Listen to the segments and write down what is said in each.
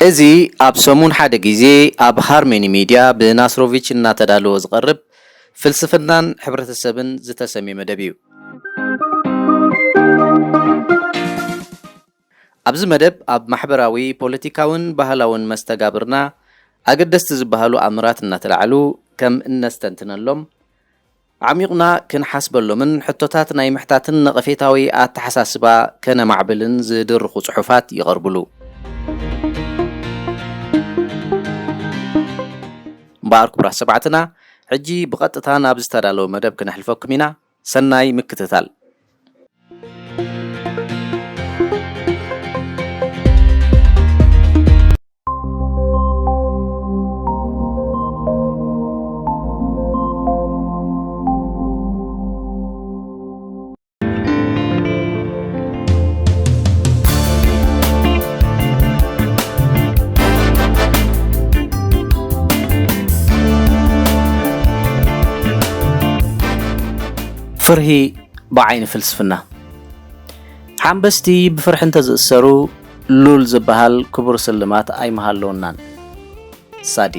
እዚ ኣብ ሰሙን ሓደ ግዜ ኣብ ሃርመኒ ሚድያ ብናስሮቪች እናተዳለወ ዝቐርብ ፍልስፍናን ሕብረተሰብን ዝተሰምየ መደብ እዩ። ኣብዚ መደብ ኣብ ማሕበራዊ፣ ፖለቲካውን ባህላውን መስተጋብርና ኣገደስቲ ዝበሃሉ ኣምራት እናተላዕሉ ከም እነስተንትነሎም፣ ኣዕሚቑና ክንሓስበሎምን ሕቶታት ናይ ምሕታትን ነቐፌታዊ ኣተሓሳስባ ከነማዕብልን ዝድርኹ ጽሑፋት ይቐርብሉ። እምበኣር ክቡራት ሰማዕትና፣ ሕጂ ብቐጥታ ናብ ዝተዳለወ መደብ ክነሕልፈኩም ኢና። ሰናይ ምክትታል። ፍርሂ ብዓይኒ ፍልስፍና። ሓምበስቲ ብፍርሒ እንተዝእሰሩ፣ ሉል ዝበሃል ክቡር ስልማት ኣይምሃለወናን። ሳዲ።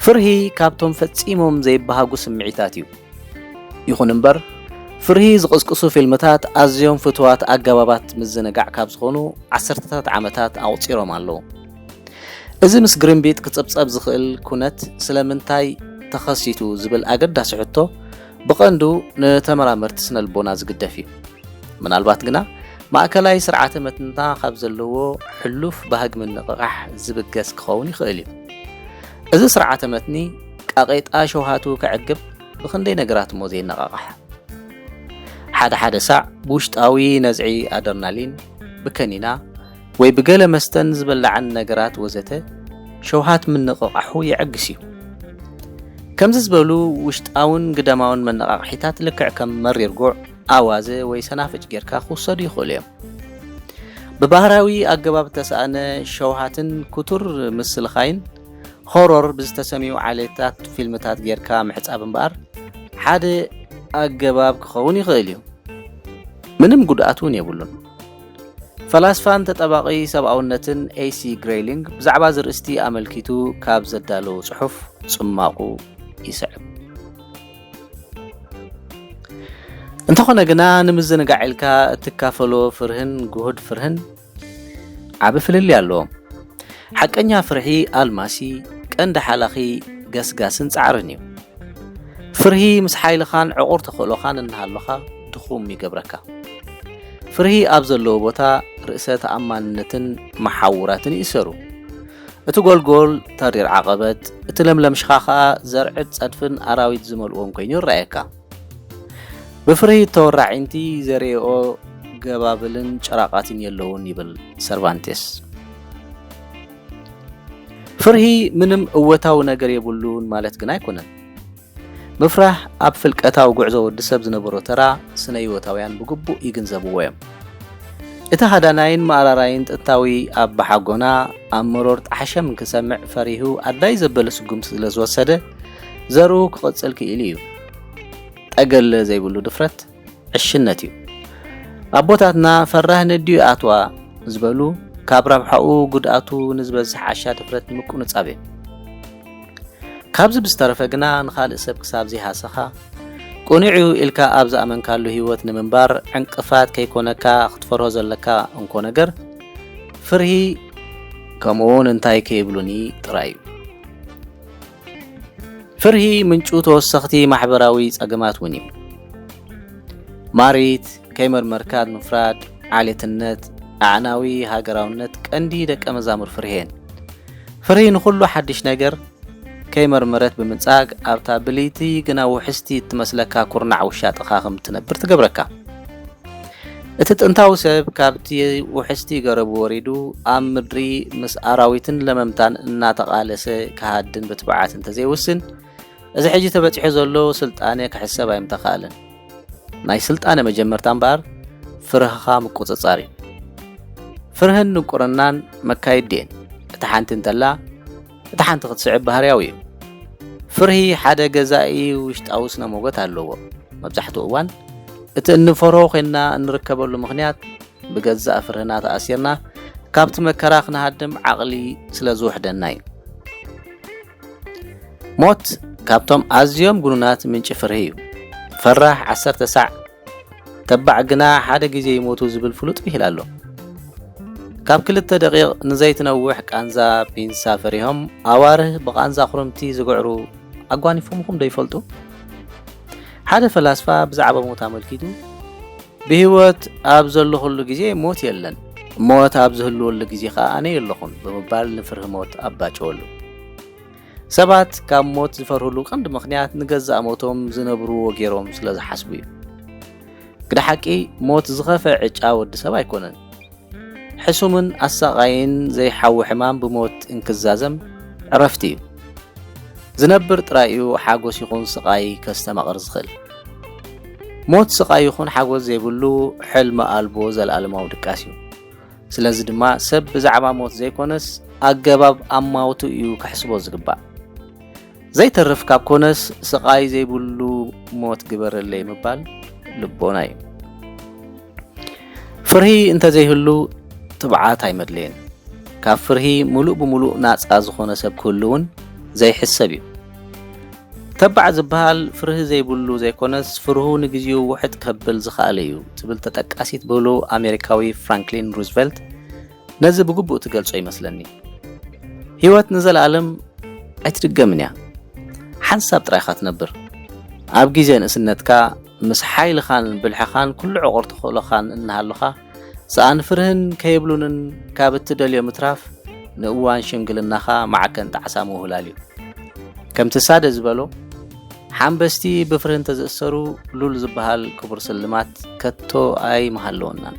ፍርሂ ካብቶም ፈጺሞም ዘይበሃጉ ስምዒታት እዩ። ይኹን እምበር፣ ፍርሂ ዝቕስቅሱ ፊልምታት ኣዝዮም ፍቱዋት ኣገባባት ምዝንጋዕ ካብ ዝኾኑ ዓሰርተታት ዓመታት ኣቑጺሮም ኣለዉ። እዚ ምስ ግርምቢጥ ክጽብጸብ ዝኽእል ኩነት ስለምንታይ ተኸሲቱ ዝብል ኣገዳሲ ሕቶ ብቐንዱ ንተመራመርቲ ስነልቦና ዝግደፍ እዩ። ምናልባት ግና ማእከላይ ስርዓተ መትንና ካብ ዘለዎ ሕሉፍ ባህጊ ምንቕቓሕ ዝብገስ ክኸውን ይኽእል እዩ። እዚ ስርዓተ መትኒ ቃቄጣ ሸውሃቱ ከዕግብ ብኽንደይ ነገራት እሞ ዘየነቓቕሕ? ሓደ ሓደ ሳዕ ብውሽጣዊ ነዝዒ ኣደርናሊን፣ ብከኒና ወይ ብገለ መስተን ዝበላዕን ነገራት ወዘተ ሸውሃት ምንቕቓሑ የዕግስ እዩ። ከምዚ ዝበሉ ውሽጣውን ግዳማውን መነቓቕሒታት ልክዕ ከም መሪር ጉዕ፣ ኣዋዘ ወይ ሰናፍጭ ጌርካ ክውሰዱ ይኽእሉ እዮም። ብባህራዊ ኣገባብ እተሰኣነ ሸውሃትን ክቱር ምስልኻይን ሆሮር ብዝተሰምዩ ዓሌታት ፊልምታት ጌርካ ምሕጻብ እምበኣር ሓደ ኣገባብ ክኸውን ይኽእል እዩ። ምንም ጉድኣት እውን የብሉን። ፈላስፋን ተጣባቒ ሰብኣውነትን ኤሲ ግሬሊንግ ብዛዕባ እዚ ርእስቲ ኣመልኪቱ ካብ ዘዳለዎ ጽሑፍ ጽማቑ ይስዕብ። እንተኾነ ግና ንምዝንጋዕ ኢልካ እትካፈሎ ፍርህን ግሁድ ፍርህን ዓቢ ፍልልይ ኣለዎም። ሓቀኛ ፍርሒ ኣልማሲ፣ ቀንዲ ሓላኺ ገስጋስን ጻዕርን እዩ። ፍርሂ ምስ ሓይልኻን ዕቑር ተኽእሎኻን እናሃለኻ ድኹም ይገብረካ። ፍርሂ ኣብ ዘለዎ ቦታ ርእሰ ተኣማንነትን መሓውራትን ይእሰሩ። እቲ ጎልጎል ተሪር ዓቐበት፣ እቲ ለምለም ሽኻ ኸኣ ዘርዕድ ጸድፍን ኣራዊት ዝመልእዎን ኮይኑ ይረኣየካ። ብፍርሂ እተወራ ኣዒንቲ ዘርእኦ ገባብልን ጭራቓትን የለውን ይብል ሰርቫንቴስ። ፍርሂ ምንም እወታዊ ነገር የብሉን ማለት ግን ኣይኮነን። ምፍራህ ኣብ ፍልቀታዊ ጉዕዞ ወዲ ሰብ ዝነበሮ ተራ ስነ ህይወታውያን ብግቡእ ይግንዘብዎ እዮም። እቲ ሃዳናይን መኣራራይን ጥንታዊ ኣባሓጎና ኣብ መሮር ጣሕሸም እንክሰምዕ ፈሪሁ ኣድላይ ዘበለ ስጉምቲ ስለ ዝወሰደ ዘርኡ ክቕጽል ክኢሉ እዩ። ጠገለ ዘይብሉ ድፍረት ዕሽነት እዩ። ኣቦታትና ፈራህ ነዲኡ ይኣትዋ ዝበሉ ካብ ረብሓኡ ጉድኣቱ ንዝበዝሕ ዓሻ ድፍረት ንምቁንጻብ እዮም። ካብዚ ብዝተረፈ ግና ንኻልእ ሰብ ክሳብ ዘይሃሰኻ ቅኑዕ እዩ ኢልካ ኣብ ዝኣመንካሉ ህይወት ንምንባር ዕንቅፋት ከይኮነካ ክትፈርሆ ዘለካ እንኮ ነገር ፍርሂ ከምኡውን እንታይ ከይብሉኒ ጥራይ እዩ። ፍርሂ ምንጩ ተወሰኽቲ ማሕበራዊ ጸገማት እውን እዩ። ማሪት፣ ከይመርመርካ ምፍራድ፣ ዓሌትነት፣ ኣዕናዊ ሃገራውነት ቀንዲ ደቀ መዛሙር ፍርሂ እየን። ፍርሂ ንኹሉ ሓድሽ ነገር ከይመርመረት ብምንጻግ ኣብታ ብልይቲ ግና ውሕስቲ እትመስለካ ኩርናዕ ውሻጠኻ ከም እትነብር ትገብረካ። እቲ ጥንታዊ ሰብ ካብቲ ውሕስቲ ገረቡ ወሪዱ ኣብ ምድሪ ምስ ኣራዊትን ለመምታን እናተቓለሰ ክሃድን ብትብዓት እንተዘይውስን፣ እዚ ሕጂ ተበጺሑ ዘሎ ስልጣነ ክሕሰብ ኣይምተኻእለን። ናይ ስልጣነ መጀመርታ እምበኣር ፍርህኻ ምቁጽጻር እዩ። ፍርህን ድንቁርናን መካይዲ እየን። እታ ሓንቲ እንተላ፣ እታ ሓንቲ ክትስዕብ ባህርያዊ እዩ። ፍርሂ ሓደ ገዛኢ ውሽጣዊ ስነ ሞገት ኣለዎ። መብዛሕትኡ እዋን እቲ እንፈርሆ ኮይንና እንርከበሉ ምኽንያት ብገዛእ ፍርህና ተኣሲርና ካብቲ መከራ ክንሃድም ዓቕሊ ስለ ዝውሕደና እዩ። ሞት ካብቶም ኣዝዮም ግኑናት ምንጪ ፍርሂ እዩ። ፈራህ ዓሰርተ ሳዕ፣ ተባዕ ግና ሓደ ግዜ ይሞቱ ዝብል ፍሉጥ ብሂል ኣሎ። ካብ ክልተ ደቂቕ ንዘይትነውሕ ቃንዛ ፒንሳ ፈሪሆም ኣዋርህ ብቃንዛ ኩርምቲ ዝግዕሩ ኣጓኒፎምኹም ዶ ይፈልጡ? ሓደ ፈላስፋ ብዛዕባ ሞት ኣመልኪቱ፣ "ብህይወት ኣብ ዘለኹሉ ግዜ ሞት የለን፣ ሞት ኣብ ዝህልወሉ ግዜ ኸኣ ኣነ የለኹን" ብምባል ንፍርሂ ሞት ኣባጨወሉ። ሰባት ካብ ሞት ዝፈርህሉ ቀንዲ ምኽንያት ንገዛእ ሞቶም ዝነብርዎ ገይሮም ስለ ዝሓስቡ እዩ። ግደ ሓቂ፣ ሞት ዝኸፍአ ዕጫ ወዲ ሰብ ኣይኮነን። ሕሱምን ኣሳቓይን ዘይሓዊ ሕማም ብሞት እንክዛዘም ዕረፍቲ እዩ። ዝነብር ጥራይ እዩ ሓጎስ ይኹን ስቓይ ከስተማቕር ዝኽእል። ሞት ስቓይ ይኹን ሓጎስ ዘይብሉ ሕልሚ ኣልቦ ዘለኣለማዊ ድቃስ እዩ። ስለዚ ድማ ሰብ ብዛዕባ ሞት ዘይኮነስ ኣገባብ ኣማውቱ እዩ ክሕስቦ ዝግባእ። ዘይተርፍ ካብ ኮነስ ስቓይ ዘይብሉ ሞት ግበረለይ ምባል ልቦና እዩ። ፍርሂ እንተዘይህሉ ትብዓት ኣይመድለየን። ካብ ፍርሂ ምሉእ ብምሉእ ናጻ ዝኾነ ሰብ ክህሉ እውን ዘይሕሰብ እዩ። ተባዕ ዝበሃል ፍርሂ ዘይብሉ ዘይኮነስ ፍርሁ ንግዜኡ ውሕጥ ከብል ዝኸኣለ እዩ ትብል ተጠቃሲት ብህሉ ኣሜሪካዊ ፍራንክሊን ሩዝቨልት ነዚ ብግቡእ ትገልጾ ይመስለኒ። ህይወት ንዘለኣለም ኣይትድገምን እያ። ሓንሳብ ጥራይ ኢኻ ትነብር። ኣብ ግዜ ንእስነትካ ምስ ሓይልኻን ብልሕኻን ኩሉ ዕቑር ተኽእሎኻን እናሃለኻ፣ ሰኣን ፍርህን ከይብሉንን ካብ እትደልዮ ምትራፍ ንእዋን ሽምግልናኻ ማዕከን ጣዕሳ ምውህላል እዩ። ከምቲ ሳደ ዝበሎ፣ ሓንበስቲ ብፍርህን ተዘእሰሩ ሉል ዝበሃል ክቡር ስልማት ከቶ ኣይምሃለወናን።